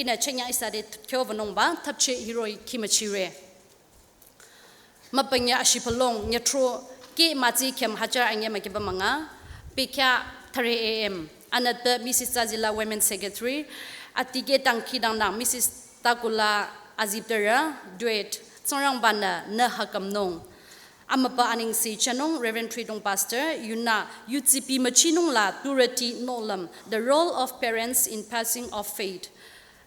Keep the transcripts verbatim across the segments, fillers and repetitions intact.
Ihnü chenya ihsa te kyo wünungba thapche hiroh-i khimüchire. Mübünyü ashipalong nyütro ke mütsi khyüm hajar anyü mükiba münga, pekya thüre A M. Anütpü Missus Tsazila, Women Secretary, atikeh dangkhidangnang Missus Takula Aziptara, Duet, Tsingrangba-nü nü hakhümnung. Amübü anengse thsanung Reverend Thridong Pastor, yunü yutsipi müchinung la turüti nohlüm, The Role of Parents in Passing of Faith.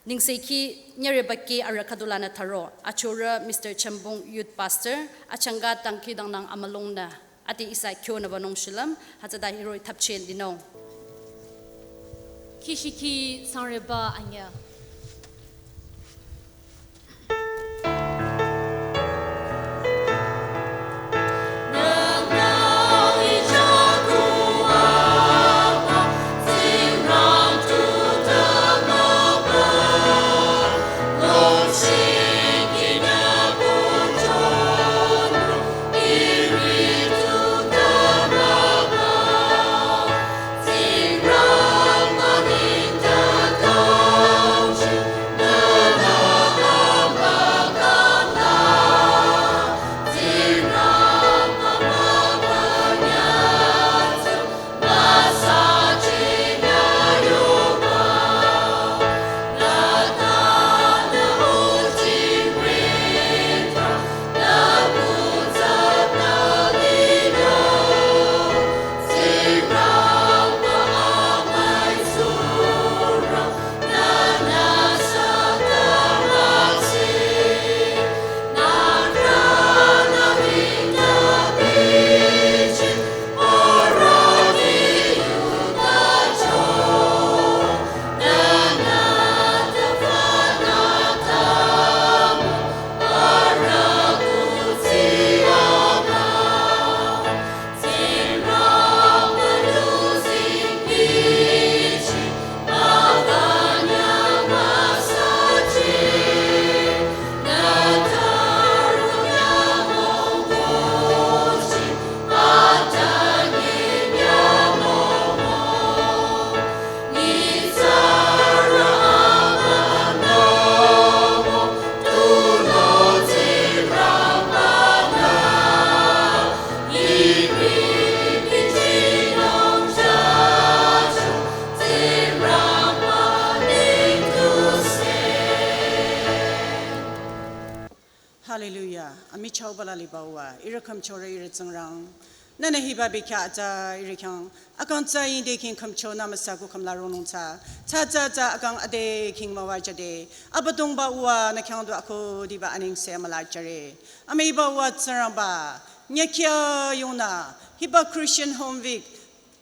Nengsekhi nyüreba ke arüh khüdulanü tharo, achorü Mister Chembong, Youth Pastor, achangka dangkhidangnang amülongnü, ade ihsa kyonü wünung shilüm, hütsüta hiroh-i thapchen dinung. Khishikhi sangreba anyü. Hallelujah. Amichahba la liba Uwa, ihrü khümchorü ihrü Tsingrang. Nühnü hiba bekhyah atsa ihrü khyang akang tsü yingde khing khümcho nü müsa kuh khümla ronung tsü, tsü tsü tsü akang ade khing müwajüde, Abüdongba Uwa nü khyang du akhudiba anengse müla jüre. Amiba Uwa Tsingrangba, nyükya yongnü hiba Christian Home Week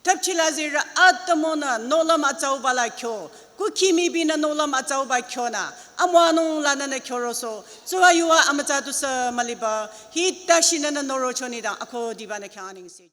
thapchila zirü atümungnü nohlüm atsauba la kyo, kukhi mibinü nohlüm atsauba kyonü, amüwanung la nühnü kyoroso, tsuwa yuwa amütsa tusü müliba, hita shi nühnü norocho nengdang akhudiba nü khyang anengse.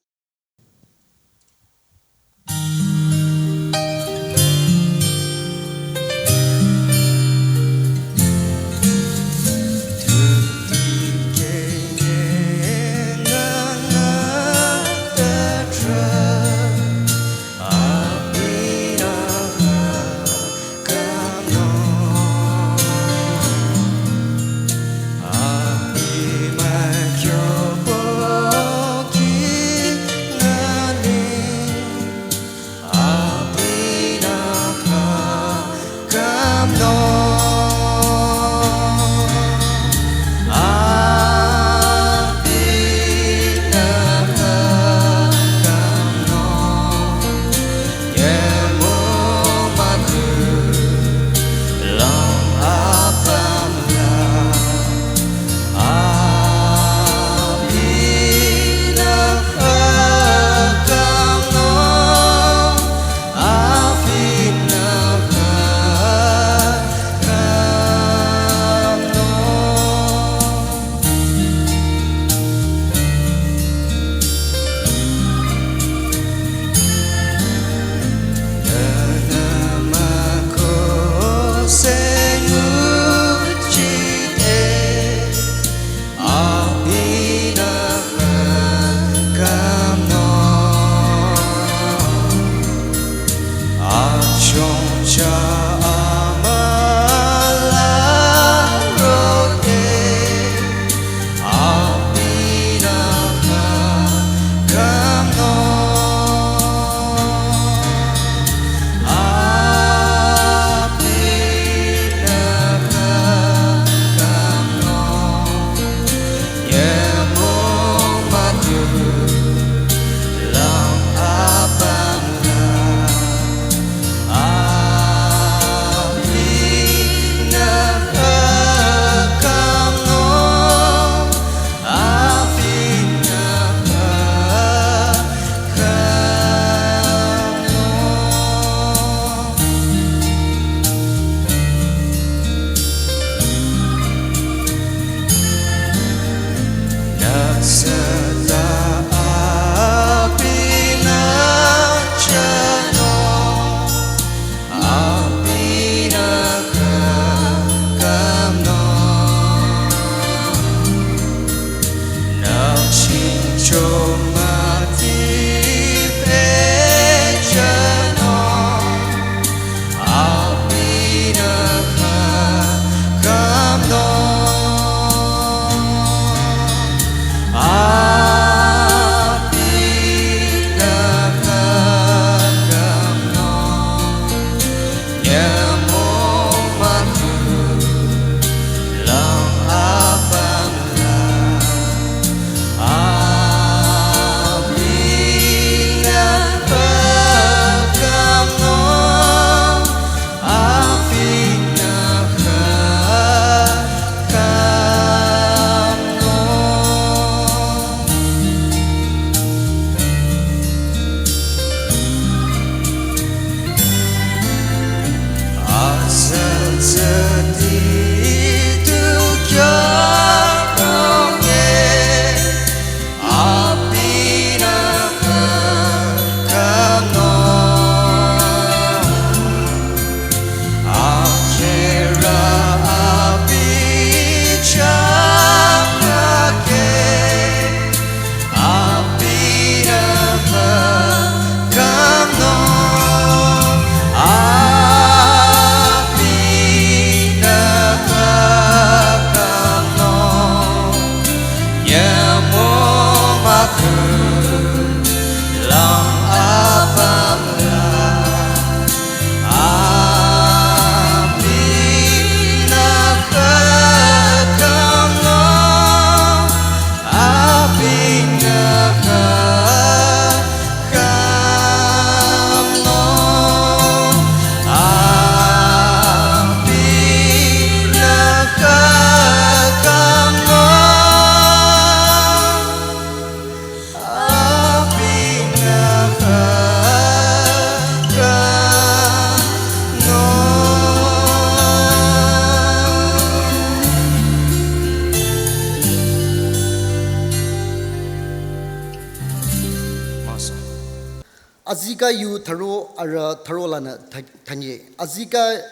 Azika yu tharo arü tharo lanü tha-, thanye. Azika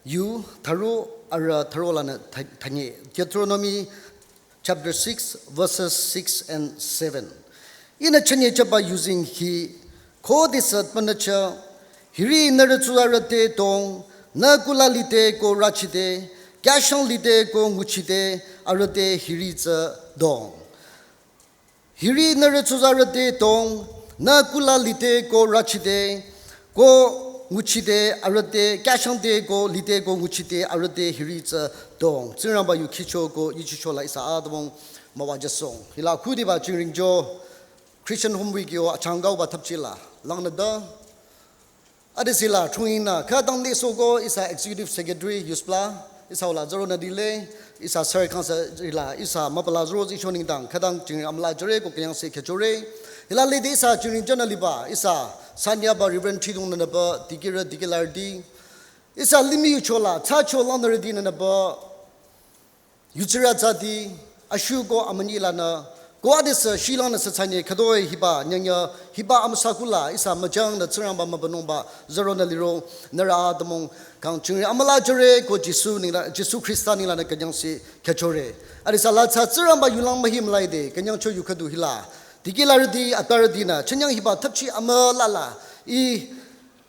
yu tharo arü tharo lanü tha-, thanye. Deuteronomy chapter six, verses six and seven. Ihnü chünye chaba using hi, ko desü panacha, hiri nührü tsuzarü te dong, nü kula lite ko rachite, kyashang lite ko nguchite, arüh te hiri tsü dong. Hiri nührü tsuzarü te dong, nü kula lite ko rachite, ko nguchite, arüh te kyashang te ko lite ko nguchite, arüh te hiri tsü dong. Tsingrangba yu khicho ko yichicho la ihsa atümung müwajüsong. Hila khudiba chingring jo Christian Home Week yo achangkauba thapchila. Langnü da. Adesila chunginü, khütang ne soko ihsa Executive Secretary Yuspla, ihsa ula zoro na dile, ihsa Sir Council ila, ihsa mapala zoro zi shoning dang, khütang chingring amla jore ko kenyang se kechore. Ila lede ihsa chingring jana liba, ihsa sanya ba Reverend Chidung nana ba, dikira dikilar di. Ihsa limi yu chola, cha chola nare di nana ba, yutsira tsati, ashu ko amani lanü, ko adesü shilang nü sü tsanye khütoi hiba nyanya, hiba amsa kula, ihsa majang nü Tsingrangba mabanungba, zoro nü liro, nührü atümung, kang chingri amala jore, ko Jisu ningla, Jisu Krista ningla nü kenyang se kechore. Adesü la tsa Tsingrangba yulang mahim laide, kenyang cho yu khüdu hila. Dikilar di, atar di nü, chenyang hiba thapchi amala la, i,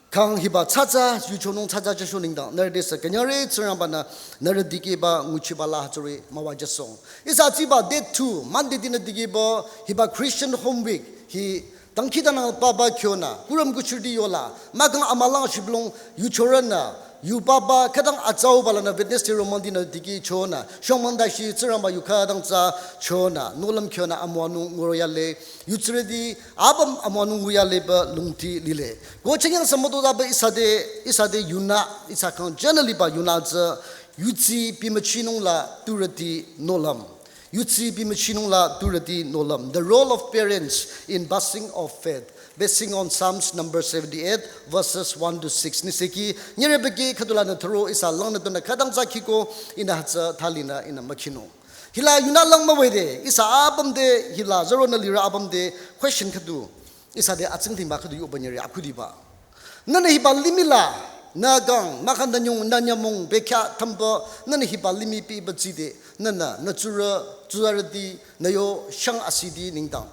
kang hiba tsatsa, yu chonung tsatsa chasho ningdang, nührü desü kenyare Tsingrangba nü, nührü dikiba nguchiba la hatsuri müwajüsong. Ihsa tsiba date two, Monday dinü dikiba, hiba Christian Home Week, hi dangkhidangnang papa kyonü, kuram kuchirdi yola, makang amalang shiblong, yu choranü, yu papa, khütang atsau balanü witness te romang dinü diki chonü, shongmang dashi Tsingrangba yu khütang tsa chonü, nolam kyonü amwanung ngoro yale, yutsiredi, apüm amwanung nguya leba lungti lile. Ko chenyang samoto daba ihsa de, ihsa de yuna, ihsa kang jana liba yuna tsü, yutsi bimachinung la turati nolam. Yutsi bimachinung la turati nolam. The role of parents in passing of faith. Basing on Psalms number seventy-eight, verses one to six. Niseki, nyere beki khüdula nü tharo ihsa langnü dona khütang tsü khiko, ihnü hatsü thalinü ihnü makhino. Hila yuna lang mawede, ihsa apüm de, hila zoro nü lira apüm de, question khüdu, ihsa de atsing timba khüdu yoba nyere akhudiba. Nühnü hiba limih la, nü gang, makhan nü nyung, nü nyamung, bekya thamba, nühnü hiba limih piba tside, nühnü, nü tsura, tsuzarüti, nü yo shang asidi ningdang,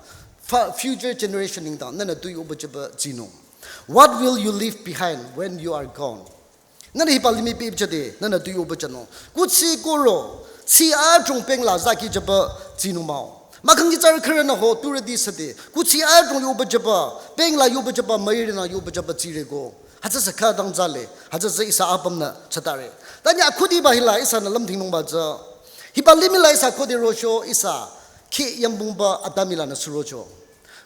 fa-, future generation ningdang, nühnü tu yoba jaba tsinung. What will you leave behind when you are gone? Nühnü hiba limih pipchade, nühnü tu yoba jano. Kuthsi koro, thsi adrong peng la zaki jaba tsinung mao. Makhangi tsar kharana ho turadi sade, kuthsi adrong yoba jaba, peng la yoba jaba, mairina yoba jaba tsirego. Hatsü sü khütang tsale, hatsü sü ihsa apümnü tsatare. Tanya akhudiba hila ihsanü lamdhingnungba tsü. Hiba limih la ihsa khode rosho ihsa, khi yambungba atamila nü surocho.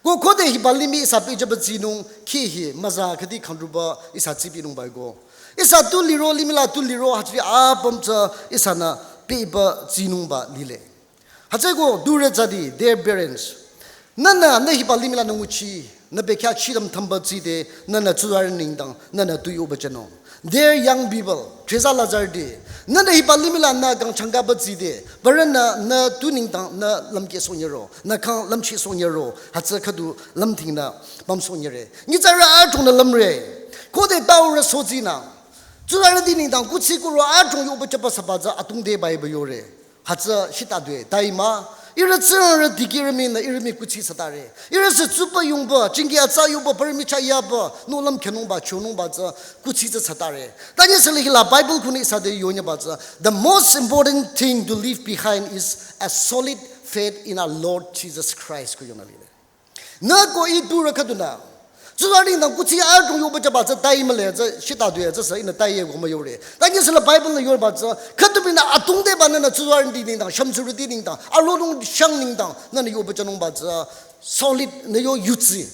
Ko khode hiba limih ihsa pijaba tsinung khi hi maza khadi khandruba ihsa tsipinungba go. Ihsa tu liro limih la tu liro hatsü apüm tsü ihsanü piba tsinungba lile. Hatsü ko dure tsadi, their parents. Nühnü, nü hiba limih la nü nguchi, nü bekya chidam thamba tside, nühnü tsuzarü ningdang, nühnü tu yoba jano. Dear young people, treza lazardi, nühnü hiba limih la nü gang changkaba tside, barana nü tu ningdang nü lamke sonyero, nü kang lamchi sonyero, hatsü khüdu lamdhingnü bam sonyere. Nyitsarü adrongnü lamre, khode taurü sotsinü, tsuzarüti ningdang kuthsi kuro adrong yoba jaba saba tsü atungde bai ba yore. Hatsü shita due, taima, ihrü Tsingrangba dikirüminü ihrü mii kuthsi satare. Ihrü sü tsuba yungba, chingi atsa yungba, parimi chayaba, nolam khenungba, chonungba tsü kuthsi tsü satare. Tanya sele hila Bible khuni ihsa de yonyaba tsü, the most important thing to leave behind is a solid faith in our Lord Jesus Christ ko yonalile. Nü ko i turü khüdunü. Tsuzarü ningdang kuthsi adrong yoba jaba tsü taimale tsü shita due tsü sü ihnü taiye ko müyore. Tanya sele Bible nü yorba tsü khüdu binü atungdeba nühnü tsuzarüti ningdang, shamtsurüti ningdang, aronung shang ningdang, nühnü yoba janungba tsü solid nü yo yutsi.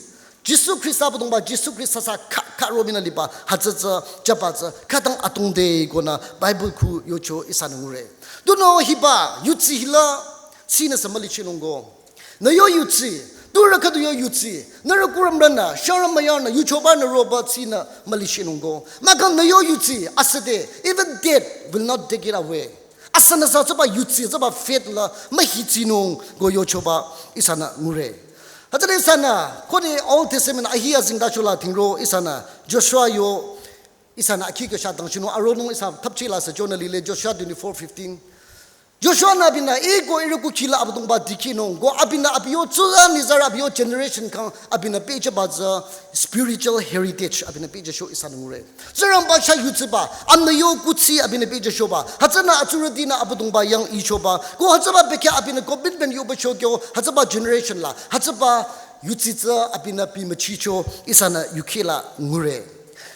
Jisu Krista budongba, Jisu Krista sü kha, kha rominü liba, hatsü tsü, jaba tsü, khütang atungde konü Bible khu yocho ihsanü ngure. Tunüo hiba, yutsi hila, tsinü sü mülichinungko. Nü yo yutsi, turü khüdu yo yutsi, nührü kuramrünü, shangrü müyarünü, yuchobanü roba tsinü mülichinungko. Mahkhang nü yo yutsi, asüde, even death will not take it away. Asünü sü tsüba yutsi, tsüba faith la, mühitsinung ko yochoba, ihsanü ngure. Hütsüde ihsanü, khode Old Testament ahi azingda chola thingro ihsanü, Joshua yo, ihsanü akhi kyo sha dangchinung aronung ihsa thapchi la sü chonü lile Joshua twenty-four fifteen. Joshua nü abinü eko ire kukhi la Abüdongba dikhinung, ko abinü abi yo tsuza nizar abi yo generation kang abinü pehjüba tsü spiritual heritage abinü pehjücho ihsanü ngure. Tsingrangba chah yutsiba, anü yo kuthsi abinü pehjüchoba, hütsünü atsurütinü Abüdongba yang ichoba, ko hütsüba bekhyah abinü commitment yoba chokyo, hütsüba generation la, hütsüba yutsi tsü abinü pimüchicho ihsanü yukhi la ngure.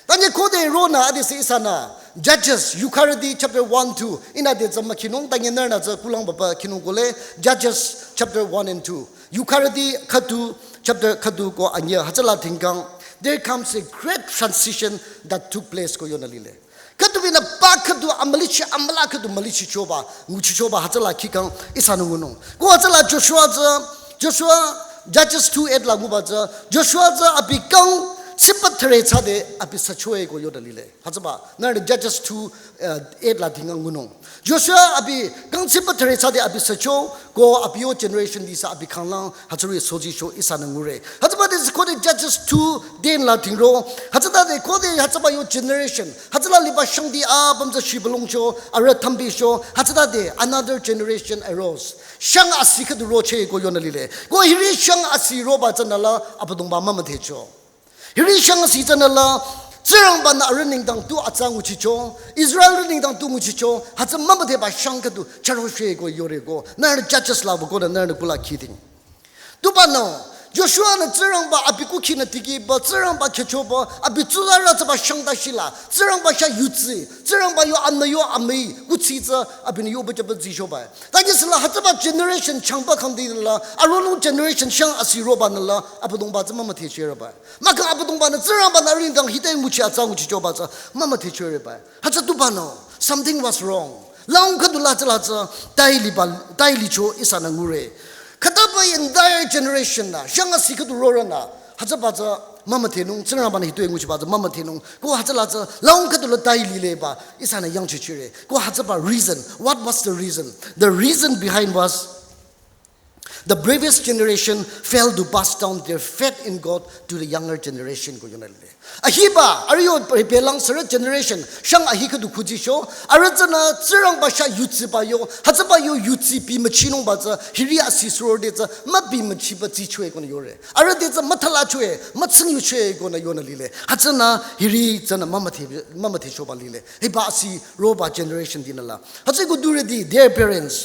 Tanye khode ronü adesü ihsanü, Judges, yukharüti chapter one, two, ihnü de tsü mükhinung, tanye nührünü tsü kulang papa khinung kole, Judges chapter one and two. Yukharüti khüdu, chapter khüdu ko anyüh, hütsüla thingkang, there comes a great transition that took place ko yonü lile. Khüdu binü pa khüdu amülichi, amüla khüdu mülichichoba, nguchichoba, hütsüla khikang ihsanü ngunung. Ko hütsüla Joshua tsü, Joshua, Judges two eight la nguba tsü, Joshua tsü abi kang tsipa thüre thsade abi süchoe ko yonü lile. Hütsüba, nührünü Judges two, uh, eight la thingkang ngunung. Joshua abi kang tsipa thüre thsade abi sücho, ko abi yo generation di sü abi khanglang, hütsüri sojicho ihsanü ngure. Hütsüba de khode Judges two ten la thingro, hütsütade khode hütsüba yo generation, hütsüla liba shangti apüm tsü shibülungcho, arüh thambicho, hütsütade another generation arose. Shang asi khüdu roche ko yonü lile. Ko hiri shang asi roba tsünü la Abüdongba mümüdhecho. Hiri shang asi tsünü la, Tsingrangbanü arüh nengdang tu atsa nguchicho, Israelrü nengdang tu nguchicho, hütsü mümüdheba shang khüdu chüroche ko yore ko, nührünü Judges la bu ko nührünü kula khiding. Tubanü, Joshua-nü Tsingrangba abi kukhinü tikehba, Tsingrangba khyüchoba, abi tsuzarü tsüba shang ta shila, Tsingrangba chah yutsi, Tsingrangba yo anü yo amüi, kuthsi tsü abinü yoba jüba zichoba. Tanye süla hütsüba generation changba khangdi la, aronung generation shang asi robanü la, Abüdongba tsü mümüdhechereba. Mahkhang Abüdongbanü Tsingrangbanü arüh nengdang hita nguchi atsa nguchichoba tsü mümüdhechereba. Hütsü tubanü, something was wrong. Laung khüdu la tsü la tsü, tai liba, tai licho ihsanü ngure. Khütaba entire generation nü, shang asi khüdu rorünü, hütsüba tsü mümüdhenung, Tsingrangbanü hitoi nguchiba tsü mümüdhenung, ko hütsüla tsü, laung khüdu la tai lileba, ihsanü yangchichire. Ko hütsüba reason, what was the reason? The reason behind was, the previous generation failed to pass down their faith in God to the younger generation ko yonü lile. Ahiba, arüh yo pe-, pelang sürü generation, shang ahi khüdu khujicho, arüh tsünü Tsingrangba chah yutsiba yo, hütsüba yo yutsi pimüchinungba tsü, hiri asi sürü de tsü, müpimüchiba tsichoe konü yore. Arüh de tsü müthalachoe, mütsingyuchoe konü yonü lile. Hütsünü hiri tsünü mümüdhe, mümüdhechoba lile. Hiba asi roba generation dinü la. Hütsüeko durüti, their parents.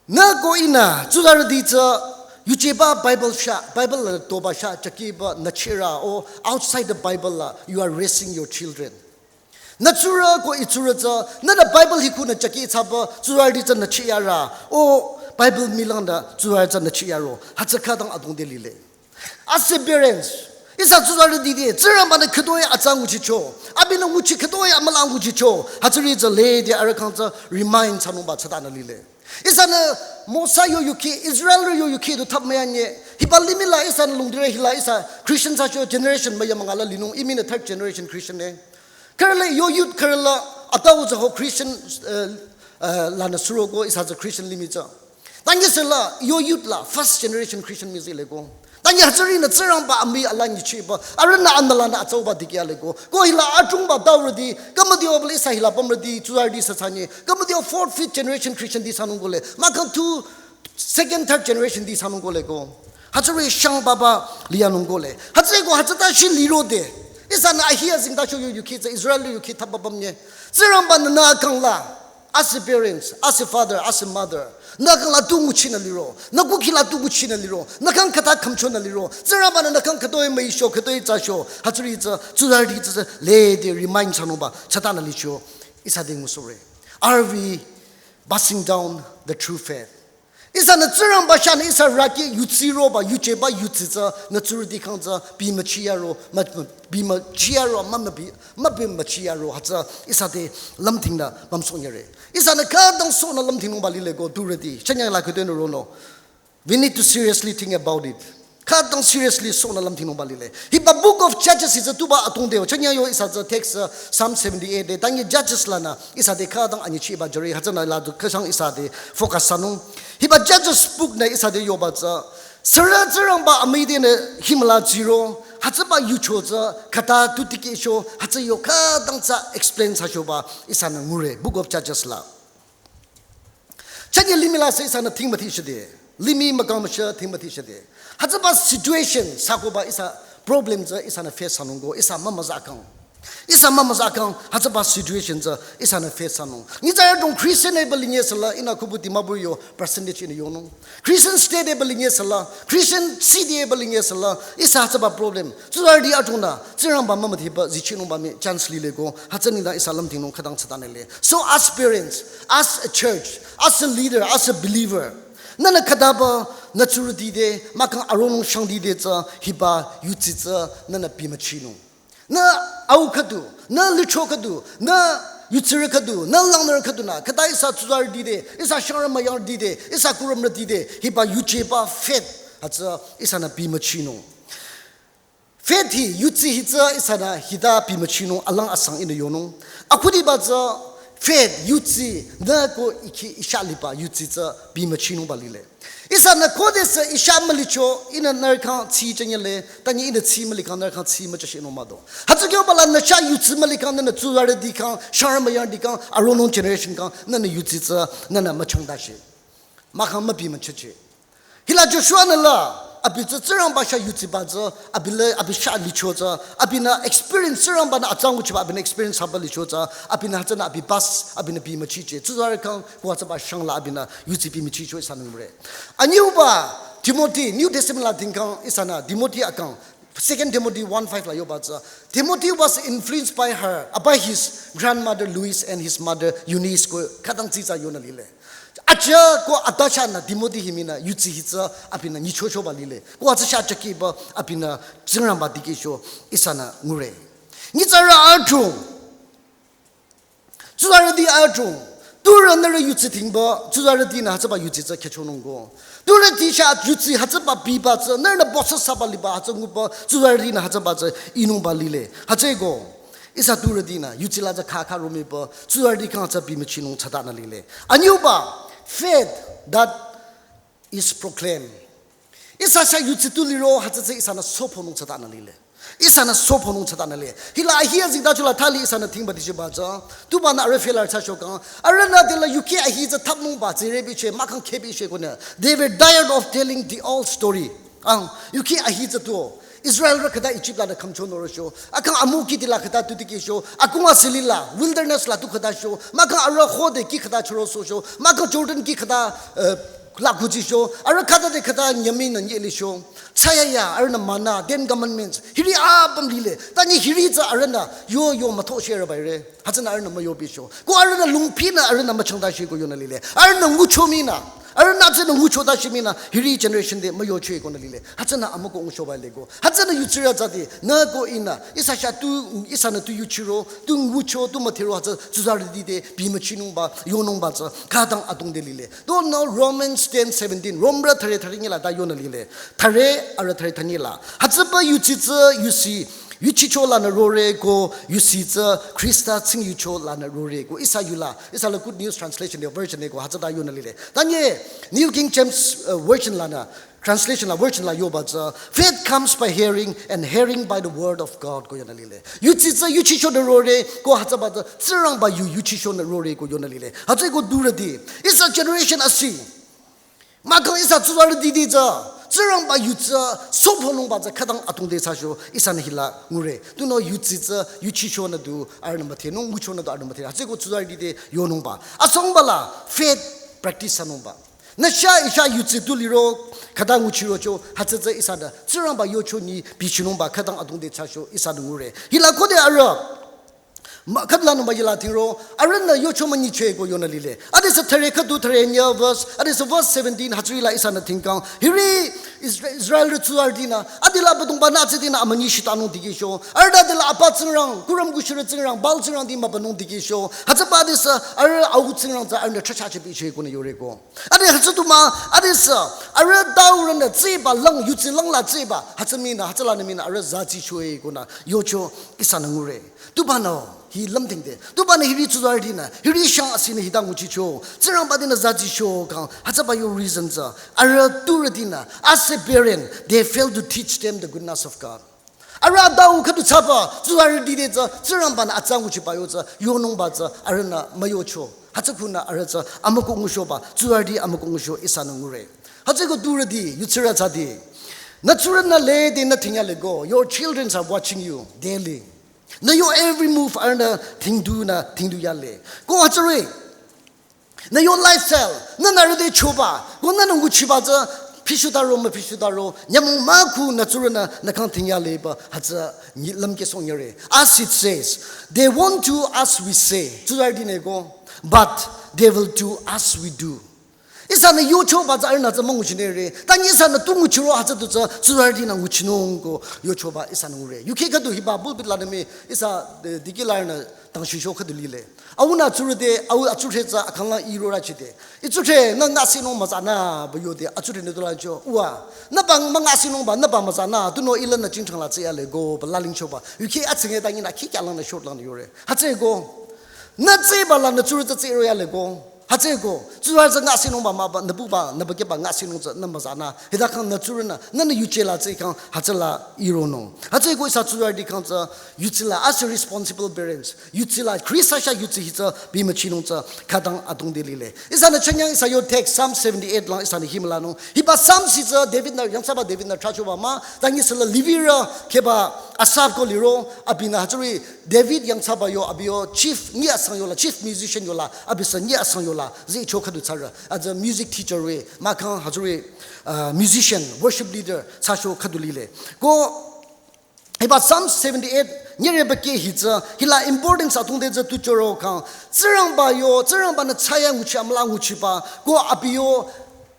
Nü ko ihnü, tsuzarüti tsü, yujeba Bible chah, Bible la toba chah, chakeba nü chira, o outside the Bible la, you are raising your children. Nü tsurü ko i tsurü tsü, nünü Bible hi khunü chaki thsaba, tsuzarüti tsü nü chiyara, o Bible milang da, tsuzarü tsü nü chiyaro, hütsü khütang adrong de lile. As a parents, ihsa tsuzarüti de, Tsingrangbanü khütoi atsa nguchicho, abinü nguchi khütoi amüla nguchicho, hütsüri tsü lede arüh khyang tsü remind thsanungba thsatanü lile. Ihsanü Mosa yo yukhi, Israelrü yo yukhi du thapmüyanye, hiba limih la ihsanü lungdire hila ihsa Christian thsacho generation müyamüngala linung, imi nü third generation Christian e. Khürü le yo youth khürü la atau tsü ho Christian, eh, eh, lanü suro ko ihsa tsü Christian limih tsü. Tanye süla yo youth la first generation Christian mii zile ko. Tanye hütsürinü Tsingrangba amüi ala nyichiba. Arühnü anülanü atsauba dikeh ale ko. Ko hila adrongba taurüti, khümütio bali ihsa hila pümrüti, tsuzarüti sü thsanye. Khümütio fourth, fifth generation Christian ti thsanung kole. Mahkhang tu second, third generation ti thsanung kole ko. Hütsüri shang papa liyanung kole. Hütsüeko hütsüta shi lirode. Ihsanü ahi azingda cho yo yukhi tsü Israel yo yukhi thapba pümnye. Tsingrangbanü nü kang la. As a parents, as a father, as a mother, nü kang la tu nguchinü liro, nü kukhi la tu nguchinü liro, nü kang khüta khümchonü liro, Tsingrangbanü nü kang khütoi müicho, khütoi thsacho, hütsüri tsü, tsuzarüti tsü, lede remind thsanungba, thsatanü licho, ihsa de ngusore. Are we passing down the true faith? Ihsanü Tsingrangba chahnü ihsa raki yutsi roba, yujeba yutsi tsü, nü tsurüti khyang tsü, pimüchiyaro, mü, mü, pimüchiyaro, mü, mü, pi, müpimüchiyaro, hütsü ihsa te lümthingnü pümsohnyere. Ihsanü khütang sohnü lümthingnungba lile ko durüti. Chanyang la khütoi nü ronung. We need to seriously think about it. Khütang seriously sohnü lümthingnungba lile. Hiba Book of Judges hi tsü tuba atongdeo. Chanyang yo ihsa tsü text, uh, Psalm seventy-eight de. Tanye Judges lanü ihsa te khütang anyichiba jüre. Hütsünü la du khütang ihsa te focus thsanung. Hiba Judges book nü ihsa te yoba tsü Sürü Tsingrangba amüide nü himla tsiro, hütsüba yucho tsü khüta tu tikehcho, hütsü yo khütang tsü explain thsachoba ihsanü ngure, Book of Judges la. Chanye limih la sü ihsanü thingmüti shide, limih mükamüsha thingmüti shide. Hütsüba situation thsakoba ihsa problem tsü ihsanü face thsanung ko, ihsa mümüzakang. Ihsa mümüzakang, hütsüba situation tsü ihsanü face thsanung. Nyitsarü adrong Christian eba linye sala, ihnü kubu Dimapur yo percentage ihnü yonung. Christian state eba linye sala, Christian city eba linye sala, ihsa hütsüba problem. Tsuzarüti adrong nü, Tsingrangba mümüdheba zichinungba mii chance lile ko, hütsü nengdang ihsa lümdhingnung khütang thsatanele. So as parents, as a church, as a leader, as a believer, nühnü khütaba nü tsurüti te, mahkhang aronung shangti te tsü hiba yudsi tsü nühnü bimüchinung. Nü au khüdu, nü licho khüdu, nü yudsirü khüdu, nü langnürü khüdunü, khüta ihsa tsuzarüti te, ihsa shangrü müyangti te, ihsa kurümrüti te, hiba yujeba faith, hütsü ihsanü bimüchinung. Faith hi, yudsi hi tsü ihsanü hita bimüchinung, alang asang ihnü yonung. Akhudiba tsü faith, yudsi, nü ko ikhi ihsa liba yudsi tsü bimüchinungba lile. Ihsanü khodesü ihsa mülicho, ihnü nührü khyang tsi chanyele, tanyi ihnü tsi mülikhang nührü khyang tsi müchashinung mah do. Hütsü kyo bala nü chah yudsi mülikhang nühnü tsuzarüti khyang, shangrü müyangti khyang, aronung generation khyang, nühnü yudsi tsü, nühnü müchangtashi. Mahkhang mübimüchichi. Hila Joshua nü la, abi tsü Tsingrangba chah yudsiba tsü, abi le, abi chah licho tsü, abinü experience Tsingrangba nü atsa nguchiba abinü experience thsaba licho tsü, abinü hütsünü abi bas, abinü bimüchichi. Tsuzarü khyang, ko hütsüba shang la abinü yudsi bimüchicho ihsanü ngure. Anyüuba, Timothy, New Testament la dhingkhang ihsanü, Timothy akang, Second Timothy one five la yoba tsü. Timothy was influenced by her, uh, by his grandmother Lois and his mother Eunice ko khütang tsitsa yonü lile. Acha ko ata chahnü Timothy hi mii nü yudsi hi tsü abinü nyichochoba lile. Ko hütsü chah chakiba abinü Tsingrangba dikehcho ihsanü ngure. Nyitsarü adrong. Tsuzarüti adrong. Turü nührü yudsi dhingba, tsuzarütinü hütsüba yudsi tsü khehchonung ko. Turüti chah yudsi hütsüba biba tsü, nührünü bosa thsaba liba hütsü nguba, tsuzarütinü hütsüba tsü inungba lile. Hütsüeko. Ihsa turütinü, yudsi la tsü khakha romeba, tsuzarüti khyang tsü bimüchinung thsatanü lile. Anyüuba, faith that is proclaimed. Ihsa chah yudsi tu liro, hütsü tsü ihsanü sophonung thsatanü lile. Ihsanü sophonung thsatanü lile. Hila ahi azengtacho la thali ihsanü thingba disheba tsü. Tubanü arüh failure thsacho kang. Arühnü tela yuki ahi tsü thapnungba, tsire biche, mahkhang khe biche konü. They were tired of telling the old story. Ang, yuki ahi tsü tu. Israelrü khüta Egypt lanü khümcho norocho. Akang amüki tila khüta tu tikehcho. Akung asili la, wilderness la tu khüta cho. Mahkhang arüh khode ki khüta chüro socho. Mahkhang Jordan ki khüta, eh, la kujicho. Arüh khüta te khüta nyümi nü nyelicho. Thsayaya, arühnü manna, Ten Commandments. Hiri apüm lile. Tanyi hiri tsü arühnü yo yo müthoshire baire. Hütsünü arühnü müyobicho. Ko arühnü lungpinü arühnü müchangtashi ko yonü lile. Arühnü ngucho mii nü. Arühnü tsünü nguchotashi mii nü. Hiri generation te müyocho konü lile. Hütsünü amüko nguchoba lile ko. Hütsünü yudsirü tsüti. Nü ko ihnü. Ihsa chah tu, ihsanü tu yuchiro. Tu ngucho, tu müdhero hütsü tsuzarüti te. Bimüchinungba, yonungba tsü. Khütang adrong te lile. Don't know Romans ten seventeen. Romrü thüre thüre nyi la ta yonü lile. Thüre arüh thüre thüre nyi la. Hütsüba yudsi tsü yusi. Yuchicho lanü rore ko yusi tsü Khrista tsing yucho lanü rore ko. Ihsa yula, ihsa la Good News Translation de version de ko hütsüta yonü lile. Tanyi New King James, uh, version lanü, translation la version la yoba tsü, "Faith comes by hearing and hearing by the word of God," ko yonü lile. Yudsi tsü yuchicho nü rore ko hütsüba tsü Tsingrangba yu yuchicho nü rore ko yonü lile. Hütsüeko turüti. Ihsa generation asi. Mahkhang ihsa tsuzarüti te tsü, Tsingrangba yu tsü, sophonungba tsü khütang adrong te thsacho, ihsanü hila ngure. Tunüo yudsi tsü, yuchicho nü du, arühnü müdhenung, ngucho nü du, arühnü müdhe. Hütsüeko tsuzarüti te yonungba. Asangba la, faith practice thsanungba. Nü chah ihsa yudsi tu liro, khüta nguchirocho, hütsü tsü ihsanü, Tsingrangba yocho nyi, bichinungba, khütang adrong te thsacho, ihsanü ngure. Hila khode arüh, Ma-, khüdu lanungba yila dhingro, arühnü yocho münyicho ko yonü lile. Adesü thüre khüdu thüre nyi verse, adesü verse seventeen hütsüri la ihsanü dhingkhang. Hiri Isra-, Israelrü tsuzarütinü, adela Abüdongba nü tsütinü amünyi shitanung dikehcho. Arüh adela apa tsingrang, kurüm kushirü tsingrang, Baal tsingrangti mübünung dikehcho. Hütsüba adesü, arüh au tsingrang tsü arühnü chacha chebicho konü yore ko. Ade hütsü tu mah, adesü, arüh taurünü tsüba lang, yudsi lang la tsüba, hütsü mii nü, hütsülanü mii nü, arüh zatsicho konü, yocho ihsanü ngure. Tubanüo, Hi lümdhingde. Tubanü hiri tsuzarütinü, hiri shang asinü hita nguchicho. Tsingrangba tinü zazicho kang, hütsüba yo reason tsü. Arüh turütinü, as a parent, they fail to teach them the goodness of God. Arüh adau khüdu thsaba, tsuzarüti te tsü, Tsingrangbanü atsa nguchiba yo tsü, yonungba tsü, arühnü müyocho. Hütsü khunü arüh tsü, amükoh ngushoba, tsuzarüti amükoh ngusho ihsanü ngure. Hütsüeko turüti, yutsirü tsüti. Nü tsurünü lede nü dhingyaleko, your children are watching you daily. Nü yo every move arühnü dhingdunü dhingdu yale. Ko hütsüri. Nü yo lifestyle, nü nü rüde choba, ko nü nü nguchiba tsü, pishutaro mü pishutaro, nyümong mükhu nü tsurünü nü kang dhingyaleba, hütsü nyi lümkesong yare. As it says, they won't do as we say. Tsuzarütinü ko, but they will do as we do. Ihsanü yochoba tsü arühnü tsü münguchinere. Tanyi ihsanü tu nguchiro hütsü tu tsü tsuzarütinü nguchinung ko yochoba ihsanü ngure. Yukheh khüdu hiba pulpit lanü mii ihsa, eh, dikehlanü tangshisho khüdu lile. Aunü tsurü te, au atsurü tsü akangla iro rachide. Itsurü, nü ngasinung müzanü ba yode, atsurünü tulancho. Uwa, nü bang müngasinungba, nü bang müzanü, tunüo ilanü jingchangla tsiyaleko, ba lalingchoba. Yukheh atsingye tanyi nü khikyalangnü shortlangnü yore. Hütsüeko. Nü tsüba lanü tsurü tsü tsiro yaleko. Hütsüeko, tsuzarü tsü ngasinungba mah ba, nü buba, nü bakeba ngasinung tsü, nü müzanü. Hita kang nü tsurünü, nü nü yuje la tsü kang, hütsüla ironung. Hütsüeko ihsa tsuzarüti kang tsü, yutsila, as a responsible parents. Yutsila, Khrista sha yutsi hi tsü, bimüchinung tsü, khütang adrongde lile. Ihsanü chanyang ihsa yo text, Psalm seventy-eight lang, ihsanü himlanung. Hiba Psalm hi tsü, David nü, yangthsaba David nü trahchoba mah, tanyi sela Levirü, kheba Asaph ko liro, abinü hütsüri, David yangthsaba yo abi yo chief nyi asang yola, chief musician yola, abi sü nyi asang yola, zicho khüdu tsarü, as a music teacher re, mahkhang hütsüri, uh, musician, worship leader, thsacho khüdu lile. Ko, hiba Psalm seventy-eight, nyireba ke hi tsü, hila importance adrongde tsü tu choro kang, Tsingrangba yo, Tsingrangbanü thsayanguchi amüla nguchiba, ko abi yo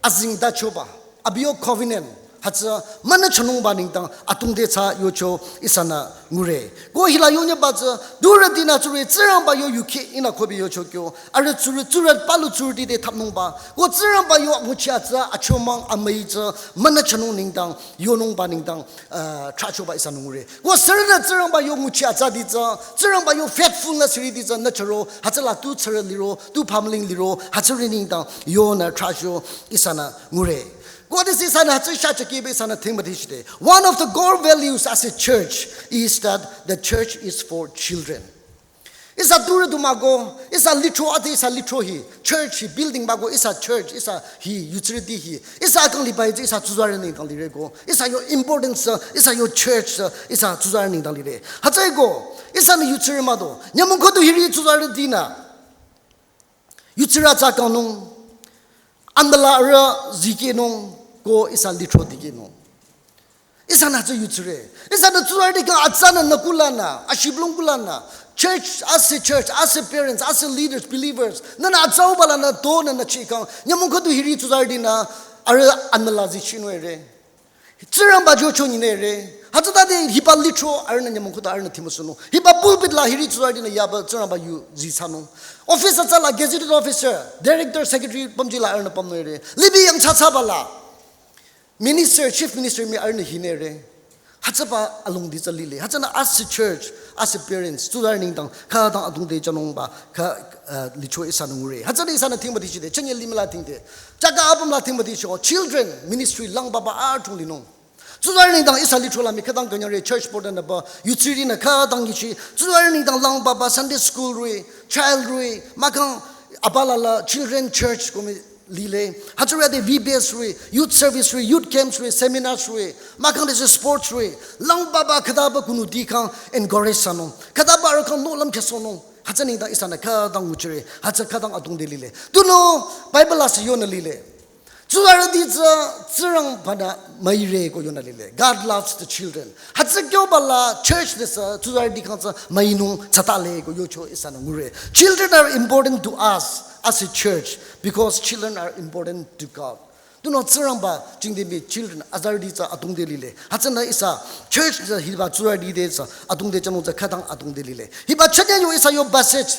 azengtachoba. Abi yo covenant, hütsü, münüchanungba nengdang, adrongde thsa yocho, ihsanü ngure. Ko hila yonyaba tsü, turütinü tsurü, Tsingrangba yo yukheh ihnü kobi yocho kyo, arüh tsurü, tsurü, palu tsurüti te thapnungba. Ko Tsingrangba yo nguchi atsa, achomang amüi tsü, münüchanung nengdang, yonungba nengdang, uh, trahchoba ihsanü ngure. Ko sürünü Tsingrangba yo nguchi atsati tsü, Tsingrangba yo faithfulness riti tsü, nü choro, hütsüla tu tsurü liro, tu pamling liro, hütsüri nengdang, yonü trahcho, ihsanü ngure. Ko this ihsanü hütsü sha chakebe ihsanü thingmütishide. One of the core values as a church is that the church is for children. Ihsa turü du mah ko, ihsa lithro ade ihsa lithro hi, church hi building mah ko, ihsa church, ihsa hi yutsirüti hi, ihsa akang liba hi tsü ihsa tsuzarü nengdang lire ko, ihsa yo importance, ihsa yo church, ihsa tsuzarü nengdang lire. Hütsüeko, ihsanü yutsirü mah do, nyümong khüdu hiri tsuzarütinü. Yutsirü atsa kangnung, amüla arüh zikehnung, ko ihsa lithro dikehnung. Ihsanü tsü yutsirü. Ihsanü tsuzarüti kang atsanü nü kulanü, ashiblung kulanü. Church, as a church, as a parents, as a leaders, believers. Nünü atsauba lanü tonü nü chikang. Nyümong khüdu hiri tsuzarütinü, arüh amüla zichinung ere. Tsingrangba jocho nyinü re. Hütsütade hiba lithro arühnü nyümong khüdu arühnü thimüsunung. Hiba pulpit la hiri tsuzarütinü yaba Tsingrangba yu zithsanung. Office atsa la gazetted officer, director, secretary pümji la arühnü pümnung re. Libi yangthsa thsaba la. Minister, chief minister mii arühnü hinü re. Hütsüba alongdi tsü lile. Hütsünü as a church, as a parents, tsuzarü nengdang, khütang adrongde thsanungba, kha, uh, lithro ihsanü ngure. Hütsünü ihsanü thingmütishide, chünye limih la thingde. Chaka apüm la thingmütisho, children ministry lang baba adrong linung. Tsuzarü nengdang ihsa lithro la mii khütang künyangre church board nü ba, yutsirünü khütang nyichi, tsuzarü nengdang lang baba Sunday school re, child re, mahkhang abala la children church ko mii lile, hütsüri ade V B S re, youth service re, youth camps re, seminars re, mahkhang de sports re, lang baba khütaba kunu dikang encourage thsanung, khütaba arüh kang nohlüm khesonung, hütsü nengdang ihsanü khütang nguchire, hütsü khütang adrongde lile. Tunüo, Bible la sü yonü lile. Tsuzarüti tsü Tsingrangbanü müire ko yonü lile. God loves the children. Hütsü kyoba la church te sü tsuzarüti kang tsü müinung tsatale ko yocho ihsanü ngure. Children are important to us as a church because children are important to God. Tunüo Tsingrangba jingte mii children azarüti tsü adrongde lile. Hütsünü ihsa church tsü hiba tsuzarüti te sü adrongde thsanung tsü khütang adrongde lile. Hiba chünye yo ihsa yo passage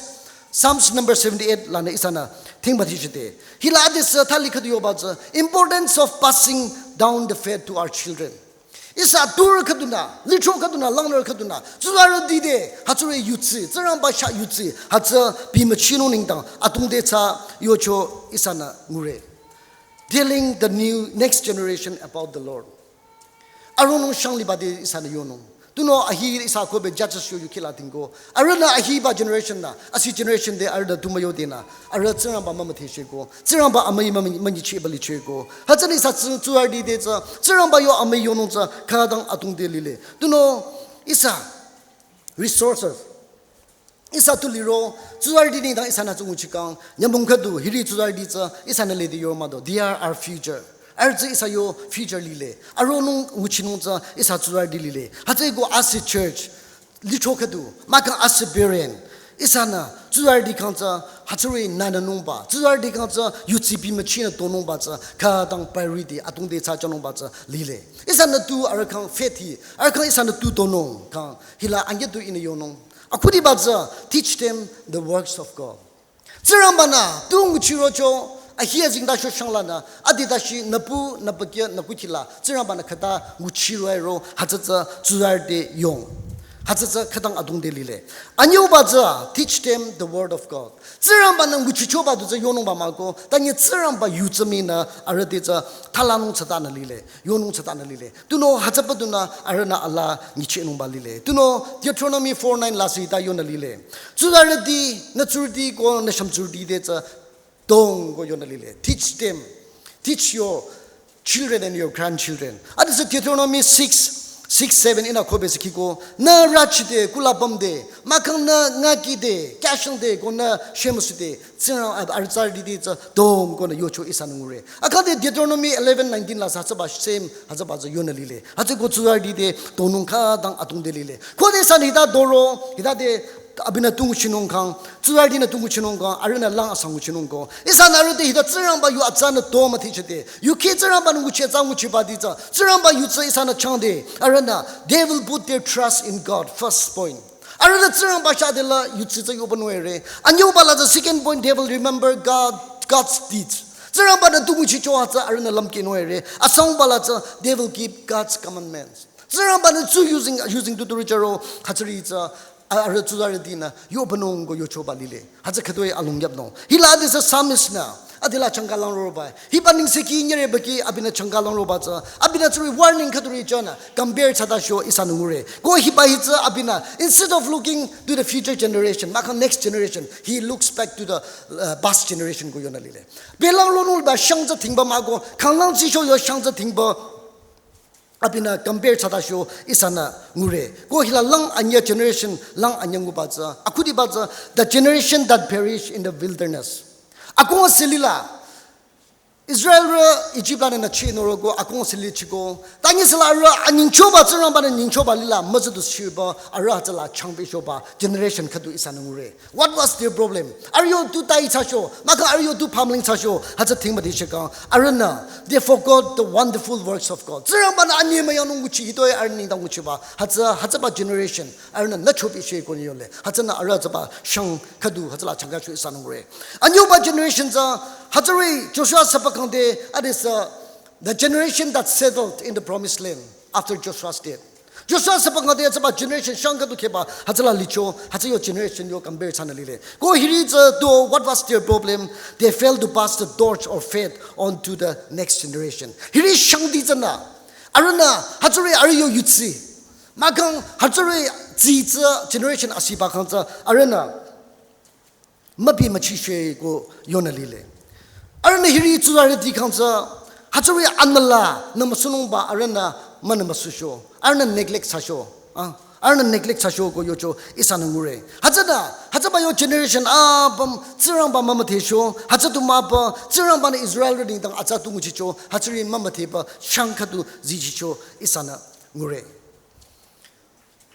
Psalms number seventy-eight lanü ihsanü thingmütishide. Hila ade sü thali khüdu yoba tsü importance of passing down the faith to our children. Ihsa turü khüdunü, lithro khüdunü, langnürü khüdunü, tsuzarüti te, hütsüri yutsi, Tsingrangba chah yutsi, hütsü bimüchinung nengdang, atungte tsü yocho ihsanü ngure. Telling the new next generation about the Lord. Aronung shang liba te ihsanü yonung. Tunüo ahi ihsa kobe judges yo yukhila tingko. Arühnü ahiba generation nü, asi generation te arühnü tu müyo tenü. Arüh Tsingrangba mümüdhe sheko. Tsingrangba amüi mümü-, münyichiba licheko. Hütsünü ihsa tsu-, tsuzarüti te tsü, Tsingrangba yo amüi yonung tsü, khütang atungte lile. Tunüo ihsa resources. Ihsa tu liro, tsuzarüti nengdang ihsanü tsunguchikang, nyümong khüdu, hiri tsuzarüti tsü, ihsanü lede yor mado, they are our future. Arüh tsü ihsa yo future lile. Aronung nguchinung tsü, ihsa tsuzarüti lile. Hütsüeko asi church, lithro khüdu, mahkhang asi parent. Ihsanü, tsuzarüti khyang tsü, hütsüri nününungba. Tsuzarüti khyang tsü, yutsi bimüchinü tonungba tsü, khütang priority, atungte tsü chanungba tsü, lile. Ihsanü tu arüh khyang faith hi, arüh khyang ihsanü tu tonung, khyang, hila ange tu ihnü yonung. Akhudiba tsü, teach them the works of God. Tsingrangba-nü tu nguchirocho, ahi azengtacho shanglanü, adi tashi nüpu, nüpükya, nükukhila, Tsingrangba-nü khüta nguchiroiro, hütsü tsü tsuzarü te yong. Hütsü tsü khütang atungte lile. Anyüuba tsü, teach them the word of God. Tsingrangba-nü nguchichoba du tsü yonungba mahko, tanyi Tsingrangba yu tsü minü, arüh te tsü thalanung tsütanü lile. Yonung tsütanü lile. Tunüo hütsüba dunü arühnü alaa nyichinungba lile. Tunüo Deuteronomy four nine la sita yonü lile. Tsuzarüti, nü tsurüti ko nü shümtsurüti te tsü dong ko yonü lile. Teach them. Teach your children and your grandchildren. Adesü Deuteronomy six, six, seven ihnü kobe sü kiko. Nü rachide, kula pümde, mahkhang nü ngakide, kyashangde, ko nü shemüsüde, Tsingrang, a, arüh tsarüti te tsü dong ko nü yocho ihsanü ngure. Akhade Deuteronomy eleven nineteen la sü hütsüba same, hütsüba tsü yonü lile. Hütsüeko tsuzarüti te tonung khütang atungte lile. Khode ihsanü hita doro, hitade abinü tu nguchinung khyang, tsuzarütinü tu nguchinung khyang, arühnü lang asang nguchinung ko. Ihsanü arüh te hita Tsingrangba yu atsanü to müdhechede. Yukheh Tsingrangba-nü nguchi atsa nguchiba ti tsü. Tsingrangba yu tsü ihsanü changde. Arühnü, they will put their trust in God. First point. Arühnü Tsingrangba chah te la yutsi tsü yohpünung ere. Anyüuba la tsü second point, they will remember God, God's deeds. Tsingrangba-nü tu nguchicho hütsü arühnü lümkehnung ere. Asangba la tsü they will keep God's commandments. Tsingrangba-nü tsü using, using tu turi charo hütsüri tsü a-, arüh tsuzarütinü yohpünung ko yochoba lile. Hütsü khütoi alung yapnung. Hila adesü psalmist-nü. Adela changkalang roba. Hiba nengsekhi nyereba ki abinü changkalang roba tsü. Abinü tsüri warning khüturi chanü. Compare thsata sho ihsanü ngure. Ko hiba hi tsü abinü. Instead of looking to the future generation, mahkhang next generation, he looks back to the uh, past generation ko yonü lile. Belang ronungba shang tsü dhingba mahko. Khanglang tsisho yo shang tsü dhingba. Abinü compare thsata sho ihsanü ngure. Ko hila lang anyü generation, lang anyü nguba tsü. Akhudiba tsü, the generation that perish in the wilderness. Akong asili la, Israelrü Egypt lanü nüchi noro ko, akong asili chiko. Tanyi sila arüh anyingchoba Tsingrangba-nü nyingchoba lila, müzüdu shiba, arüh hütsüla changbe shoba, generation khüdu ihsanü ngure. What was their problem? Arüh yo tu tai thsasho, mahkhang arüh yo tu pamling thsasho, hütsü dhingba di shekang. Arühnü, they forgot the wonderful works of God. Tsingrangba-nü anyi müyangnung nguchi hitoi arüh nengdang nguchiba. Hütsü, hütsüba generation. Arühnü nü chobi she ko yole. Hütsünü arüh hütsüba shang khüdu, hütsüla changka sho ihsanü ngure. Anyüuba generation tsü, hütsüri Joshua süba kangde, adesü, the generation that settled in the promised land after Joshua's death. Joshua süba kangde hütsüba generation shang khüdu kheba, hütsüla licho, hütsü yo generation yo compare thsanü lile. Ko hiri tsü to, what was their problem? They failed to pass the torch of faith on to the next generation. Hiri shangti tsünü. Arühnü, hütsüri arüh yo yutsi. Mahkhang, hütsüri tsi tsü generation asiba khyang tsü, arühnü. Mübi müchishe ko yonü lile. Arühnü hiri tsuzarüti khyang tsü, hütsüri anüla, nü müsünungba arühnü, münü müsüsho. Arühnü neglect thsasho. Ah, arühnü neglect thsasho ko yocho ihsanü ngure. Hütsünü, hütsüba yo generation apüm, Tsingrangba mümüdhesho, hütsü tu mahba, Tsingrangba-nü Israelrü nengdang atsa tu nguchicho, hütsüri mümüdheba, shang khüdu zichicho ihsanü ngure.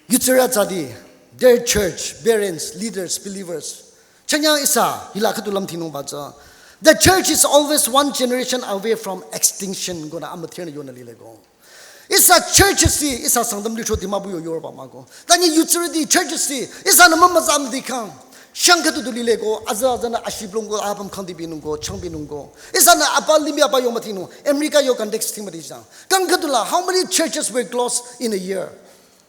Yutsirü tsüdi, their church, parents, leaders, believers. Chanyang ihsa, hila khüdu lümthinungba tsü. The church is always one generation away from extinction. Ko nü amüthirnü yonü lile ko. Ihsa church si, ihsa Sangtam lithro Dimapur yo yorba mahko. Tanyi yutsirüti church si, ihsanü mümüzamdi khyang. Shang khüdu du lile ko, aza aza nü ashiblung ko, apüm khangdi binung ko, chang binung ko. Ihsanü apa limih apa yo müthinung, America yo context thing müthichang. Kang khüdu la, how many churches were closed in a year?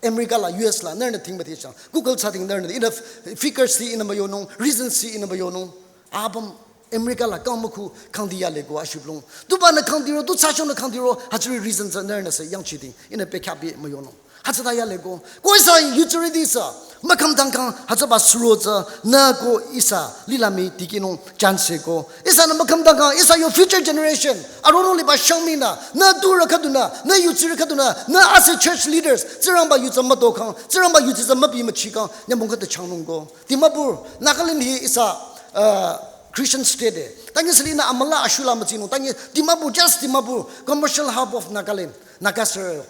America la, U S la, nührünü thing müthichang. Google thsa thing nührünü, ihnü figures thi ihnü müyonung, reasons thi ihnü müyonung. Apüm America la kang mükhu khangdi yale ko ashiblung. Tubanü khangdi ro, tu thsashongnü khangdi ro, hütsüri reason tsü nührünü sü yangchi thing, ihnü bekhyah bi müyonung. Hütsüta yale ko. Ko ihsa yutsirüti sü, mükhümdang kang hütsüba suro tsü, nü ko ihsa lila mii tikinung chance ko. Ihsanü mükhümdang kang, ihsa yo future generation, aronung liba shang mii nü, nü turü khüdunü, nü yutsirü khüdunü, nü as a church leaders, Tsingrangba yu tsü müto kang, Tsingrangba yu tsü mübi müchi kang, nyümong khüta changnung ko. Dimapur, Nagaland hi ihsa, uh, Christian state e. Tangi sili nü amüla ashula mütsinung, tangi Dimapur, just Dimapur, commercial hub of Nagaland, Nagasarao.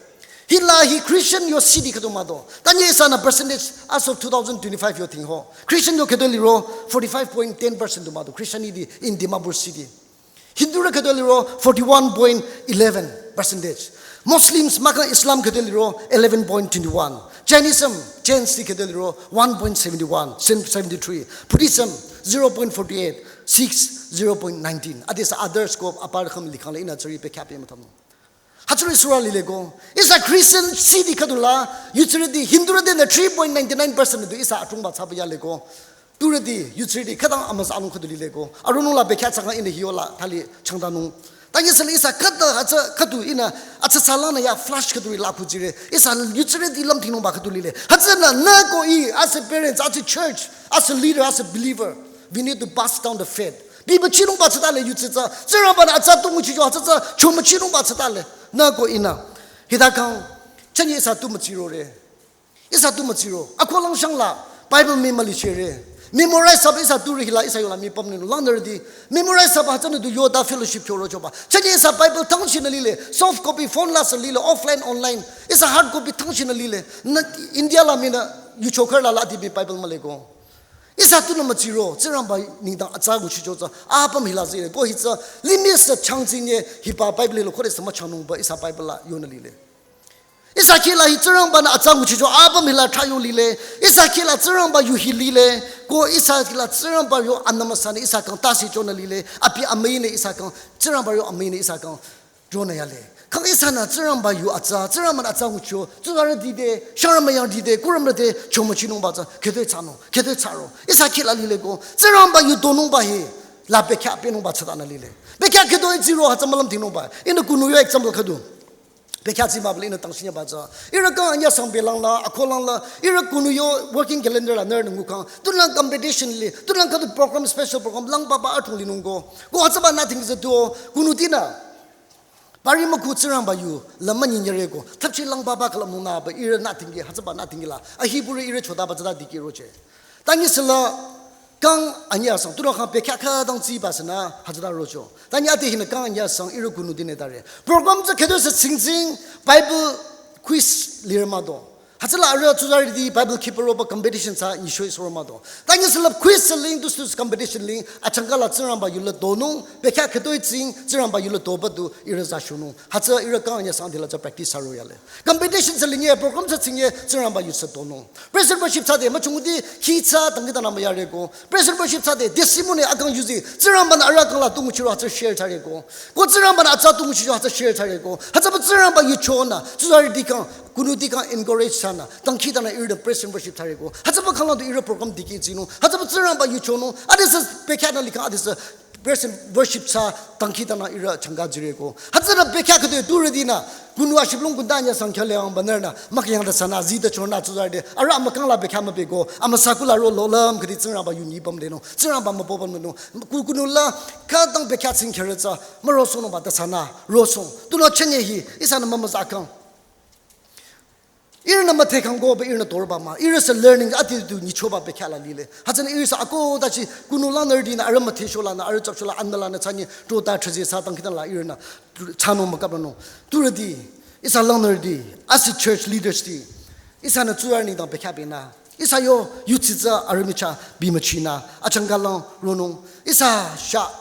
Hila hi Christian yo city khüdu mado. Tangi ihsanü percentage as of two thousand twenty-five yo thing ho. Christian yo khüdu liro forty-five point ten percent du mado. Christianity in Dimapur city. Hindu rü khüdu liro forty-one point eleven percentage. Muslims maka Islam khüdu liro eleven point twenty-one. Jainism, Jains ti khüdu liro one point seventy-one, seventy-three. Buddhism, zero point forty-eight, six, zero point nineteen. Adisa others ko apar kham likhang la ihnü tsüri bekhyah bi müthamnung. Hütsüri sura lile ko. Ihsa Christian city khüdu la, yutsirüti Hindu rüti nü three point ninety-nine percent du ihsa atrungba thsaba yale ko. Turüti, yutsirüti khütang amüsa anung khüdu lile ko. Aronung la bekhyah thsakang ihnü hiyo la thali changdanung. Tangi sili ihsa khüta hütsü khüdu ihnü atsatsa lanü ya flash khüdu la kujire. Ihsa yutsirüti lümthinungba khüdu lile. Hütsünü nü ko ih, as a parents, as a church, as a leader, as a believer, we need to pass down the faith. Bi müchinungba tsütale yutsi tsü, Tsingrangbanü atsa tu nguchicho hütsü tsü, cho müchinungba tsütale. Nü ko ihnü. Hita kang, chanye ihsa tu müchirore. Ihsa tu müchiro. Akho langshang la, Bible mii mülichere. Memorize thsaba ihsa turü hila ihsa yola mii pümnü langnürüti. Memorize thsaba hütsünü du yoda fellowship choro choba. Chanye ihsa Bible tangchinü lile. Soft copy phone la sü lile. Offline, online. Ihsa hard copy tangchinü lile. Nü India la mii nü yucho khürü la la di mii Bible müle ko. Ihsa tunü müchiro. Tsingrangba nengdang atsa nguchicho tsü. Apüm hila zire. Ko hi tsü. Limih sü changchinye hiba Bible lo khode sü müchanungba ihsa Bible la yonü lile. Ihsa kih la hi Tsingrangbanü atsa nguchicho apüm hila thrayo lile. Ihsa kih la Tsingrangba yu hi lile. Ko ihsa kih la Tsingrangba yo anamüsanü ihsa kang tasi chonü lile. Abi amüinü ihsa kang, Tsingrangba yo amüinü ihsa kang chonü yale. Kang ihsanü Tsingrangba yu atsa, Tsingrangbanü atsa nguchicho, tsuzarüti te, shangrü müyangti te, kurümrü te, cho müchinungba tsü, khütoi thsanung, khütoi thsaro. Ihsa kih la lile ko, Tsingrangba yu donungba hi, la bekhyah binungba tsütanü lile. Bekhyah khütoi ziro hütsü mülümthinungba. Ihnü kunu yo example khüdu. Bekhyah tsi mabli ihnü tangshinyaba tsü. Ihrü kang anyüh sang belang la, akho lang la, ihrü kunu yo working calendar la nührünü ngukhang. Tunang competition li, tunang khüdu program, special program, lang papa atung linung ko. Ko hütsüba nothing zü tuo, kunutinü. Pari mükhu Tsingrangba yu, la münyinyere ko. Thapchi lang papa khala mungnüba, ihrü nothing ki, hütsüba nothing ki la. Ahi buri ihrü chodaba tsüta dikeh roche. Tangi sila kang anyüh sang, tunang kang bekhyah khütang tsiba sünü, hütsüta rocho. Tangi ati hinü kang anyüh sang, ihrü kunutinü tare. Program tsü khüdu sü tsingtsing, Bible quiz lire mado. Hütsüla arüh tsuzarüti Bible keeper roba competition thsa nyisho isoro mado. Tangi sila quiz sü ling, tus tus competition ling, achangka la Tsingrangba yu la donung, bekhyah khütoi tsing, Tsingrangba yu la doba du, ihrü zashunung. Hütsü ihrü kang anyüh sang dila tsü practice thsaro yale. Competition sü linye, program sü tsinye, Tsingrangba yu sü donung. Praise and worship thsade, müchungdi, hi thsa, tangki tanü müyare ko. Praise and worship thsade, testimony akang yuzi, Tsingrangbanü arüh kang la tu nguchiro hütsü share thsare ko. Ko Tsingrangbanü atsa tu nguchiro hütsü share thsare ko. Hütsüba Tsingrangba yu chonü, tsuzarüti kang, kunuti kang encourage thsanü, tangki tanü ihrü praise and worship thsare ko. Hütsüba kang la tu ihrü program dikeh tsinung, hütsüba Tsingrangba yu chonung, adesü bekhyah nü likhang, adesü praise and worship thsa tangki tanü ihrü changka jire ko. Hütsünü bekhyah khütoi turütinü, kunu ashiblung kunda anyüh sang khyale ang banarnü, mükyang da thsanü, zi da chonü tsuzarüti, arüh amükang la bekhyah mübe ko, amüsa kula ro lolam khüdi Tsingrangba yu nyi pümdenung, Tsingrangba müpo pümdenung, ku kunu la, khütang bekhyah tsing khyare tsü, mürosonungba da thsanü, rosong, tunü chanye hi, ihsanü mümüsa kang. Ihrünü müdhe kang ko ba ihrünü dorba mah. Ihrü sü learning attitude nyichoba bekhyah la lile. Hütsünü ihrü sü akohdachi kunu langnürütinü arüh müdhe sholanü arüh chap shola anbülanü thsanye tota thrazi thsa tangki tanü la ihrünü thsanung mükapnung. Turüti, ihsa langnürüti, as a church leaders ti, ihsanü tsurü nengdang bekhyah binü. Ihsa yo yutsitsa arüh michah bimüchinü, achangka lang ronung. Ihsa sha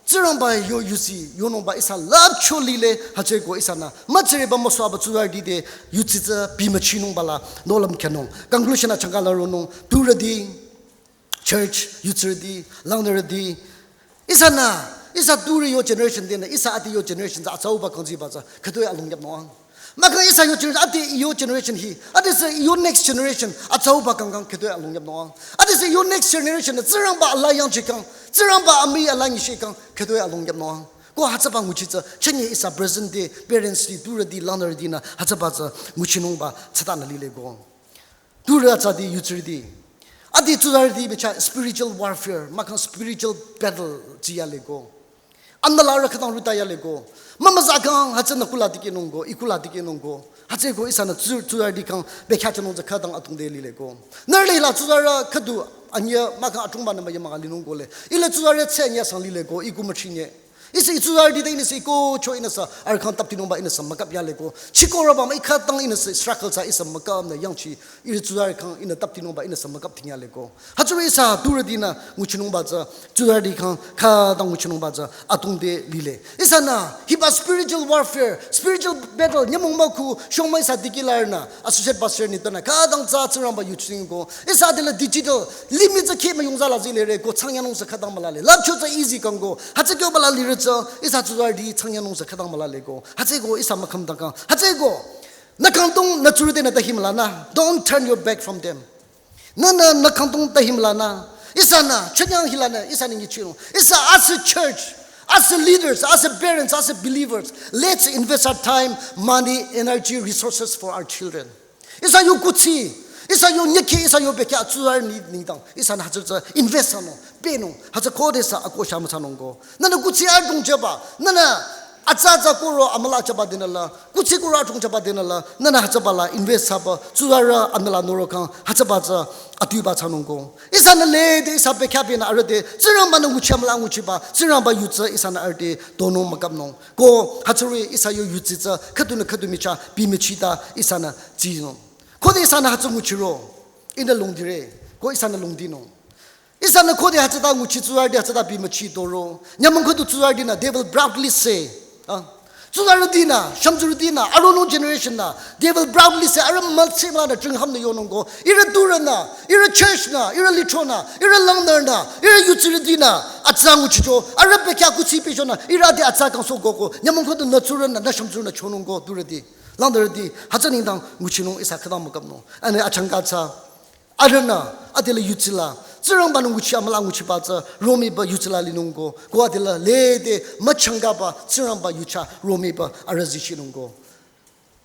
Tsingrangba yo yusi, yonungba ihsa lüpcho lile, hütsüeko ihsanü mütsüreba müsaba tsurüti te yutsitsa bimüchinungba la nohlüm khyünung. Conclusion achangka la ronung, turüti, Church, yutsürüti, langnürüti. Ihsanü, ihsa turi yo generation tenü, ihsa ati yo generation tsü atsauba kangziba tsü, khütoi alongyap noang. Mahkhang ihsa yo generation, ati yo generation hi, ati sü yo next generation, atsauba kangkang khütoi alongyap noang. Ati sü yo next generation, Tsingrangba ala yangchikang, Tsingrangba amii ala nyishikang, khütoi alongyap noang. Ko hütsüba nguchi tsü, chünye ihsa present day, parents ti, turüti, langnürütinü, hütsüba tsü, nguchinungba, tsütanü lile ko. Turü atsati yutsürüti. Ati tsuzarüti bicha spiritual warfare, mahkhang spiritual battle jiyale ko. Anüla rü khütang rütayale ko. Mümüzakang hütsünü kula dikehnung ko, ikula dikehnung ko. Hütsüeko ihsanü tsu-, tsuzarüti kang bekhyah chanung tsü khütang atungde lile ko. Nührü hila tsuzarü khüdu anyüh mahkhang atungbanü müyamüka linung ko le. Ihla tsuzarü tsü anyüh sang lile ko, iku müchinye. Ihsa i tsuzarüti te ihnüsü ikocho ihnüsü arüh kang taptinungba ihnüsü mükap yale ko. Chiko roba mah ikhütang ihnüsü struggle sa ihsa mükap nü yangchi iri tsuzarü kang ihnü taptinungba ihnüsü mükap tingyale ko. Hütsüri ihsa turütinü nguchinungba tsü, tsuzarüti kang khütang nguchinungba tsü, atungde lile. Ihsanü, hiba spiritual warfare, spiritual battle, nyümong mükhu, shongmai sa dikilarnü, associate pastor ni tana, khütang tsü Tsingrangba yuching ko. Ihsa dela digital, limih tsü kheh müyungza la zilere ko, tsangyanung sa khütang mülale. Lab cho tsü easy kang ko, hütsü kyo bala lire tsü, ihsa tsuzarüti tsangyanung sa khütang mülale ko. Hütsüeko, ihsa mükham dang kang. Hütsüeko, nü kangtung, nü tsurüte nü tahim la nü. Don't turn your back from them. Nü, nü, nü kangtung tahim la nü. Ihsanü, chanyang hila nü, ihsanü ngichino. Ihsa as a church, as a leaders, as a parents, as a believers, let's invest our time, money, energy, resources for our children. Ihsa yo kuthsi, ihsa yo nyekhi, ihsa yo bekhyah tsuzarü ni nengdang. Ihsanü hütsü tsü invest ano, peno, hütsü khode sa akosha müsanung ko. Nünü kuthsi adong jaba, nünü atsa atsa koro amüla jaba dinala, kuthsi koro adong jaba dinala, nünü hütsüba la invest saba, tsuzarü anüla noro kang, hütsüba tsü atuiba chanung ko. Ihsanü lede ihsa bekhyah benü arüh te, Tsingrangbanü nguchi amüla nguchiba, Tsingrangba yu tsü ihsanü arüh te, tonung mükapnung. Ko hütsüri ihsa yo yutsi tsü, khüdunü khüdu micha, bimichita ihsanü zinung. Khode ihsanü hütsü nguchiro, ihnü lungdire, ko ihsanü lungdinung. Ihsanü khode hütsüta nguchi tsuzarüti hütsüta bimichi toro. Nyümong khüdu tsuzarütinü, they will proudly say. Ah. Tsuzarütinü, shümtsurütinü, aronung generation nü, they will proudly say, arüh mülse münü jinghamnü yonung ko. Ihrü turünü, ihrü church nü, ihrü lithronü, ihrü langnürünü, ihrü yutsürütinü, atsa nguchicho, arüh bekhyah kuthsi pehchonü, ihrü ade atsa kangsoh ko ko. Nyümong khüdu nü tsurünü, nü shümtsurünü chonung ko, turüti. Langnürüti, hütsü nengdang nguchinung ihsa khütang mükapnung. Ani achangka tsü, arühnü, adela yutsila, Tsingrangbanü nguchi amüla nguchiba tsü, romiba yutsila linung ko, ko adela lede, müchangkaba, Tsingrangba yucha, romiba, arüh zichinung ko.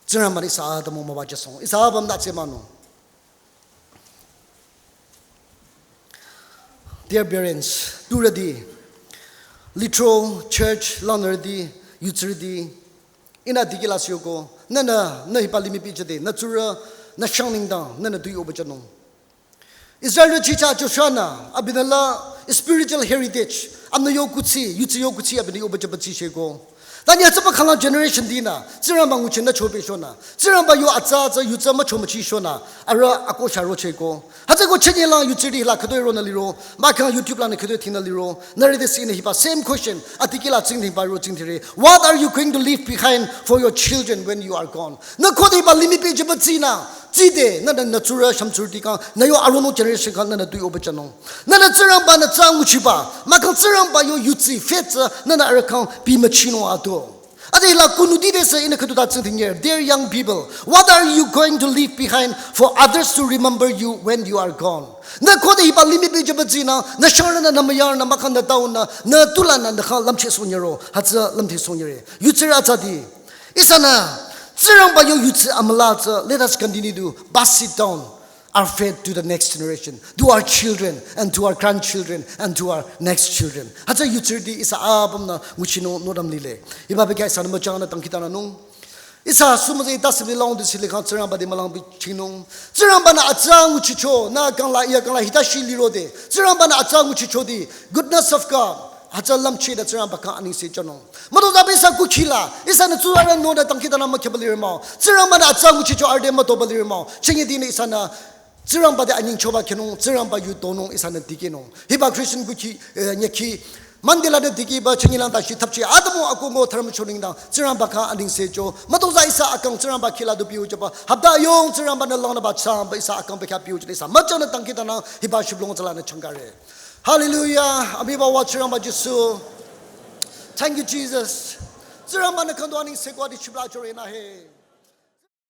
Tsingrangbanü ihsa atümung mübüchasong, ihsa apüm nü tsemanung. Dear parents, turüti, lithro, church, langnürüti, yutsürüti, ihnü dikehla siyoko, nünü, nü hiba limih pehjüde, nü tsurü, nü shang nengdang, nünü tu yohpüchanung. Israelrü chicha Joshua nü, abinü la spiritual heritage, amünü yo kuthsi, yutsi yo kuthsi, abinü yohpüchaba tsisheko. Tanyi hütsüba khalang generation tinü, Tsingrangba nguchinü chopehchonü, Tsingrangba yo atsa atsa yutsa müchomüchishonü, arüh akosha rocheko. Hütsüeko chünye lang yutsiri la khütoi ronü liro, mahkhang YouTube lanü khütoi thingnü liro, nührü te sinü hiba same question, adikehla tsingdhingba ro tsingdhingre. What are you going to leave behind for your children when you are gone? Nü khode hiba limih pehjüba tsinü, tside, nünü nü tsurü shümtsurüti kang, nü yo aronung generation kang, nünü tu yohpüchanung. Nünü Tsingrangbanü tsa nguchiba, mahkhang Tsingrangba yo yutsi, faith tsü, nünü arüh kang bimüchinung ato. Adela kunudi te sü ihnü khüdu ta tsingdhingre, dear young people, what are you going to leave behind for others to remember you when you are gone? Nü khode hiba limih pehjüba tsinü, nü shangrünü, nü müyarünü, mahkhang nü taonü, nü tulanü, nü kang lümcheh sonyero, hütsü lümthing sonyere. Yutsirü atsati, ihsanü, Tsingrangba yo yutsi amüla tsü, let us continue to pass it down our faith to the next generation, to our children, and to our grandchildren, and to our next children. Hütsü yutsirüti ihsa apümnü nguchinung notam lile. Hiba bekhyah ihsanü müchangnü dangkhidangnanung. Ihsa sumüzeh ita sibli laung du sili kang Tsingrangba te mülang bichinung. Tsingrangbanü atsa nguchicho, nü kangla, iya kangla hita shi lirode. Tsingrangbanü atsa nguchichoti, goodness of God. Hütsü lümcheh nü Tsingrangba kang anengse chanung. Mütozaba ihsa kukhila, ihsanü tsurü nonü dangkhidangnang mükheba lire mah-o. Tsingrangbanü atsa nguchicho arüh te mütoba lire mah-o. Chünye tinü ihsanü Tsingrangba te anyingchoba khenung, Tsingrangba yu tonung ihsanü dikehnung. Hiba Christian kukhi, eh, nyekhi, Mandela nü dikehba chünyelang tashi thapchi atümung akohnung thürümcho nengdang Tsingrangba khyang anengse cho. Mütozah ihsa akang Tsingrangba kihla du pehjüba. Hapta yong Tsingrangba-nü langnüba changba ihsa akang bekhyah pehjüchonü ihsa müchangnü dangkhidangnang hiba shibülung tsülanü changkare. Hallelujah. Amiba wa Tsingrangba Jisu. Thank you, Jesus. Tsingrangba-nü khangdu anengse ko adi chibla chore na he.